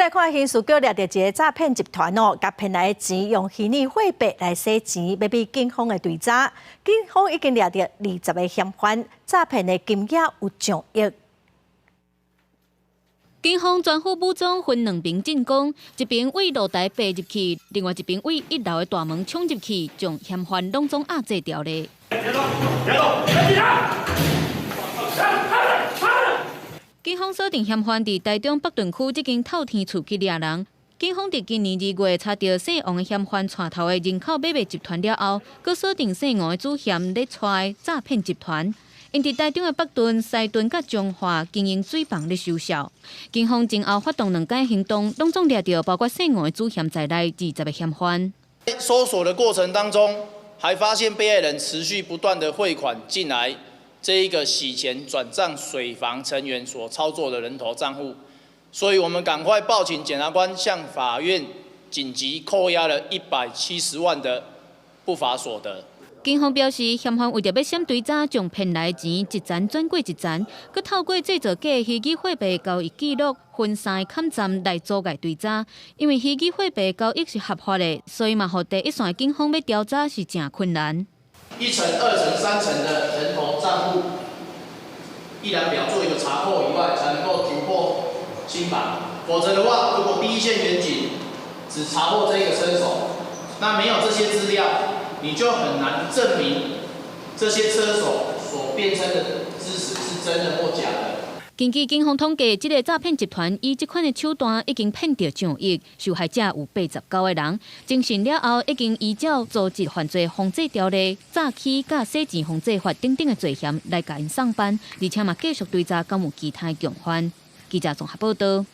來看刑事局掠著一个詐騙集團哦，共騙來的錢用虛擬貨幣來洗錢，欲俾警方的追查。警方已經掠著20個嫌犯，詐騙的金額有上億。警方全副武裝分兩邊進攻，一邊對露台爬入去，另外一邊對一樓的大門衝入去，將嫌犯攏總壓制牢咧。別動！別動！別緊張！警方鎖定嫌犯佇台中北屯區這間透天厝去掠人。警方佇今年2月查著姓王的嫌犯帶頭的人口買賣集團了後，閣鎖定姓吳的主嫌咧帶詐騙集團。𪜶佇台中的北屯、西屯佮彰化經營水房咧收數。警方前後發動兩擺行動，攏總掠著包括姓吳的主嫌在內20個嫌犯。搜索的過程當中，還發現被害人持續不斷的匯款進來。這一個洗錢轉賬水房成員所操作的人頭賬戶，所以我們趕快報請檢察官向法院緊急扣押了170萬的不法所得。警方表示，嫌犯為著欲閃追查，將騙來錢一層轉過一層，閣透過製造假虛擬貨幣交易記錄、分散崁站來阻礙追查。因為虛擬貨幣交易是合法的，所以嘛，予第一線的警方欲調查是誠困難。一層、二層、三層的人頭賬戶一覽表做一個查扣以外，才能夠突破心防。否則的話，如果第一線員警只查獲這一個車手，那沒有這些資料，你就很難證明這些車手所辯稱的知識是真的或假的。根據警方統計，這个詐騙集團以這款的手段已經騙著上億，受害者有89個人。偵訊了後，已經依照組織犯罪防制條例、詐欺佮洗錢防制法等等的罪嫌來共𪜶送辦，而且嘛繼續追查敢有其他共犯。記者綜合報道。